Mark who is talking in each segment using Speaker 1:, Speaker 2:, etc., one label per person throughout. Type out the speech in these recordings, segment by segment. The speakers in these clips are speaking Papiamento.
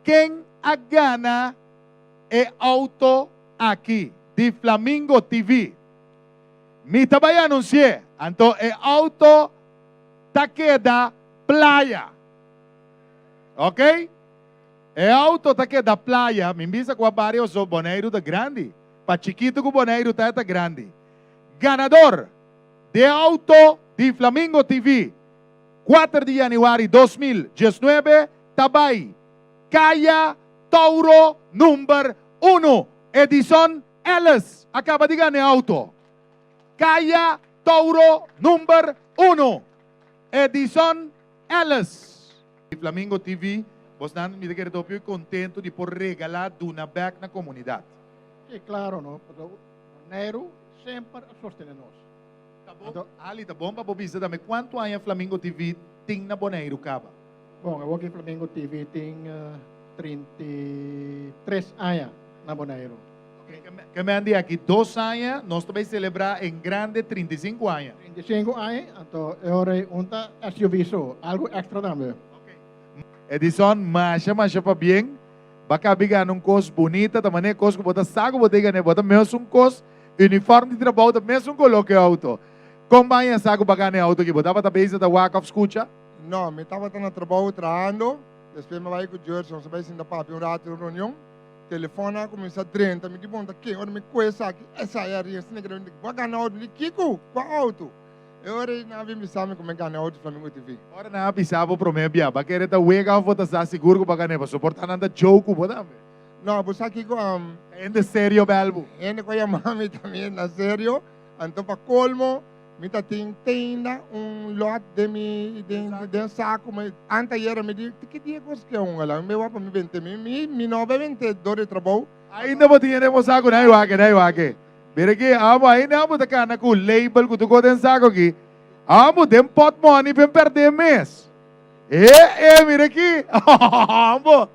Speaker 1: Ken a gana e auto aki di Flamingo TV? Mi ta bai anunsi'é, anto e auto ta keda Playa. Ok? E auto ta keda Playa, mi bisa ku a bario so Boneiru ta grandi. Pa chikitu ku Boneiru ta e ta grandi. Ganador di e auto di Flamingo TV kuater di yanüari 2019 ta bai Kaya Tauro number unu. Edison Ellis a kaba di gana e auto. Kaya Tauro number unu. Edison Ellis. Flamingo TV, bosnan mi ta kere ta hopi contento di por regala duna bek na comunidad.
Speaker 2: Sí, claro no, pasobra Boneiru semper a sostene nos.
Speaker 1: Ta bon, Ali, ta bon pa bo bisa tambe cuanto aña Flamingo TV tin na Boneiru caba?
Speaker 2: Bon, awor ki Flamingo TV tin 33 aña na Boneiru.
Speaker 1: Ke men di aki 2 aña nos ta bay celebra en grande 35 aña.
Speaker 2: 35 aña, anto e ora ei un ta SUV so, algo extra tambe.
Speaker 1: Edison, masha masha pabien. Bo a caba gana un cos bunita, ta manera cos cu bo ta sa cu bo ta gana, bo ta mesun cos, uniform di trabou ta mesun color cu e auto. Con bo a sa cu bo a gana e auto aki? Bo tabata bezig ta wak of scucha?
Speaker 3: No, mi tabata na trabou trahando, despues mi a bai cu Gerson, nos a bai sinta papia un rato den reunion, telefon a cuminsa drenta, mi di bon ta ken, ora mi coge esaki, esai a ria, asina cu bo a gana auto, mi di kico? Cua auto? E ora ei nan a bin bisa mi cu mi a gana auto Flamingo TV.
Speaker 1: Ora nan a bisa bo prome bia, bo a kere ta wega of bo ta sa sigur cu bo a gana? Pasobra por ta nan ta joke cu bo tambe.
Speaker 3: No, bo sa kico?
Speaker 1: Hende serio bel bo.
Speaker 3: Hende cu a yama mi tambe na serio, anto pa colmo mi ta tin teinda un lot den mi den saco, ma anteayer mi di ki dia cos ke hunga la, mi bay wak pa mi bente, mi no bay bente door di trabou.
Speaker 1: Ainda bo tin hende den bo saco, nan wak, nan wak. Mira aki, amo ainda amo ta cana cu label cu tur cos den saco aki. Amo den portmoney pen perde mes. E, e, mira aki. Amo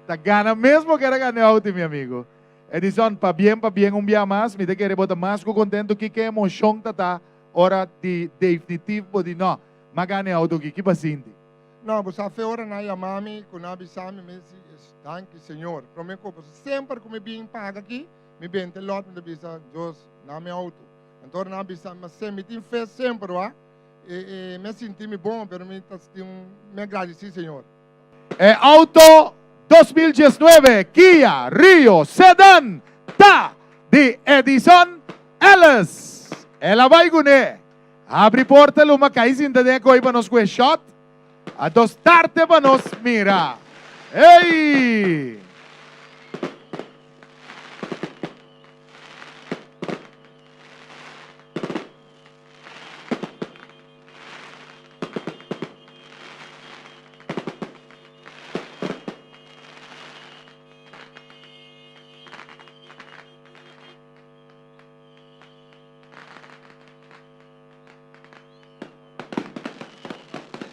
Speaker 1: ta gana mes bo kier a gana e auto, mi amigo. Edison, pabien, pabien un bia mas. Mi ta kere bo ta mas cu contento. Kiko emocion ta ta ora di definitief bo di no, m'a gana e auto aki. Ki bo a sinti?
Speaker 3: No, bo sa fe ora nan yama mi cu nan a bisa mi, mi si, danki Señor. Prome cu bo semper cu mi bin paga aki, mi bente lot mi ta bisa Dios na mi auto. Anto ora nan a bisa mi, ma mi tin fe semper wa, e, e, mi a sinti mi bon, pero mi ta sinti un, mi a gradeci Señor.
Speaker 1: E auto 2019 Kia Rio Sedan ta di Edison Ellis. El a bai kuné. Habri porta luma kai sinta den e koi pa nos kue shot. Anto starte pa nos mira. Ey!